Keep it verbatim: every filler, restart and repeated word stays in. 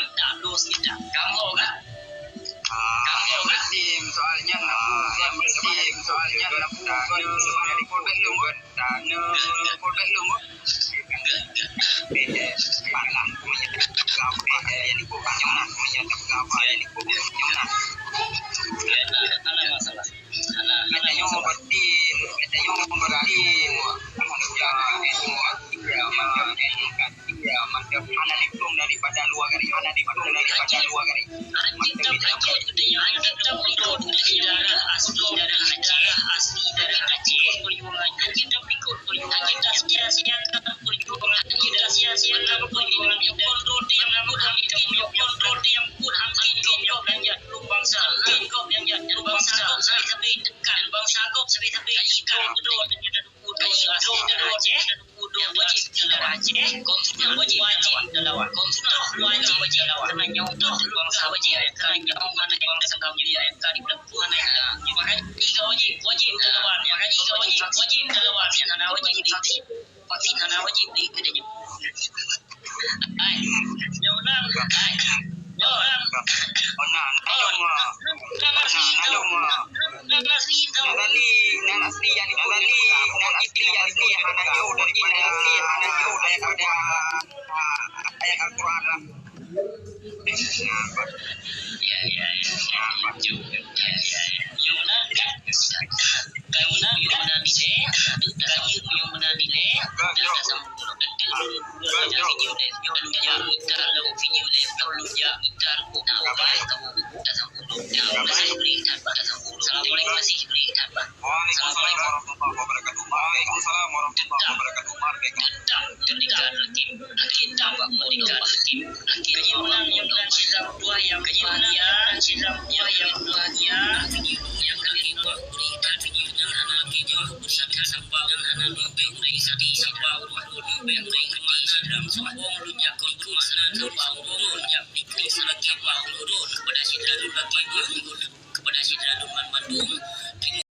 nyang tak lôn seumita. Kamoe ka? Kamoe ka? Soalnya nak bukan, soalnya nak bukan, soalnya nak bukan. Hana diplom daripada luwa gari, hana diplom daripada luwa gari. Mantap. Vaksin hana wajéb di keudéh nyoe. Ai, nyoe nan, ai, nyoe nan. Nyoe nan. Nan asli, nan asli, nan asli, nan asli, nan asli, nan asli, hana jauh dari, nan asli, hana jauh daripada ayat Al-Quran lah. Ya, ya, ya. Nyoe nan, kan? Kayu meunan dilèe, kayu meunan dilèe, dan tasambung lom. Enta lôn, lôn jak video lé, lôn jak mita lôn video lé, lôn jak mita lôn. Nah, obai kamoe tasambung lom. Nah, obai bri that, tasambung lom. Assalamualaikum, masih bri that, bah. Waalaikumsalam warahmatullahi wabarakatuh. Waalaikumsalam warahmatullahi wabarakatuh. Merdeka. Tetap merdeka. Tetap merdeka. Kenyamanan yang dan sidang tua yang bahagia, sidang tua yang bahagia.